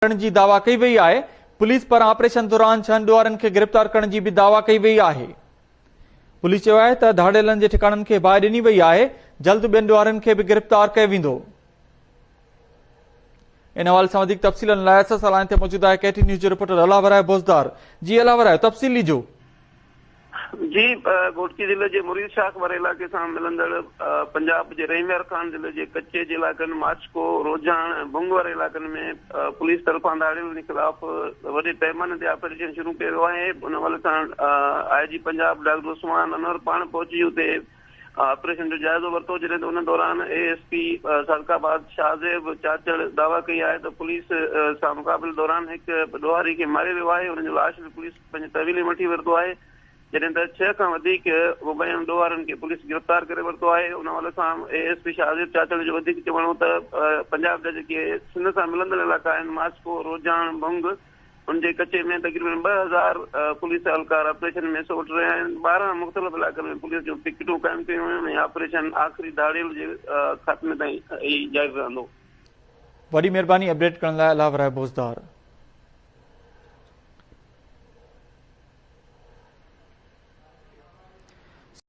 ڪرڻ جي دعويٰ ڪئي وئي آهي، پوليس پاران آپريشن دوران ڇهن ڏوهارين کي گرفتار ڪرڻ جي به دعويٰ ڪئي وئي آهي. پوليس چيو آهي ته ڌاڙيلن جي ٺڪاڻن کي باهه ڏني وئي آهي، جلد ٻين ڏوهارين کي به گرفتار ڪيو ويندو. ان حوالي سان وڌيڪ تفصيلن لاء اسان سان لائين تي موجود آهي ڪي ٽي نيوز جو رپورٽر الله ورايو بوزدار. جي الله ورايو تفصيل ڏجو. جي گهوٽڪي ضلعي جي مريد شاخ واري علائقي سان ملندڙ پنجاب جي رحيم يار خان ضلعي جي ڪچي جي علائقن ماڇڪو، روجهاڻ ۽ ڀنگ واري علائقن ۾ پوليس طرفان ڌاڙيلن خلاف وڏي پئماني تي آپريشن شروع ڪيو ويو آهي ان حوالي سان آء جي پنجاب ڊاڪٽر عثمان انور پاڻ پهچي اتي آپريشن جو جائزو ورتو جڏهن ته ان دوران A S P Sadiqabad Shahzeb Chachar دعويٰ ڪئي آهي ته پوليس سان مقابلي دوران هڪ ڏوهاري کي ماريو ويو آهي ان جو لاش به پوليس پنهنجي تحويل ۾ وٺي ورتو آهي جڏهن ته ڇهه کان وڌيڪ مبين ڏوهارين کي پوليس گرفتار ڪري ورتو آهي ان حوالي سان A S P Shahzeb Chachar جو وڌيڪ چوڻ هو ته پنجاب جا جيڪي سنڌ سان ملندڙ علائقا آهن ماسڪو روجهاڻ ڀنگ ان جي ڪچي ۾ تقريبن 2000 پوليس اهلڪار آپريشن ۾ حصو وٺي رهيا آهن، 12 مختلف علائقن ۾ پوليس جون پڪيٽون قائم ڪيون ويون ۽ آپريشن آخري ڌاڙيل جي خاتمي تائين ئي جاري رهندو. وڏي مهرباني اپڊيٽ ڪرڻ لاء الله ورائي بوزدار.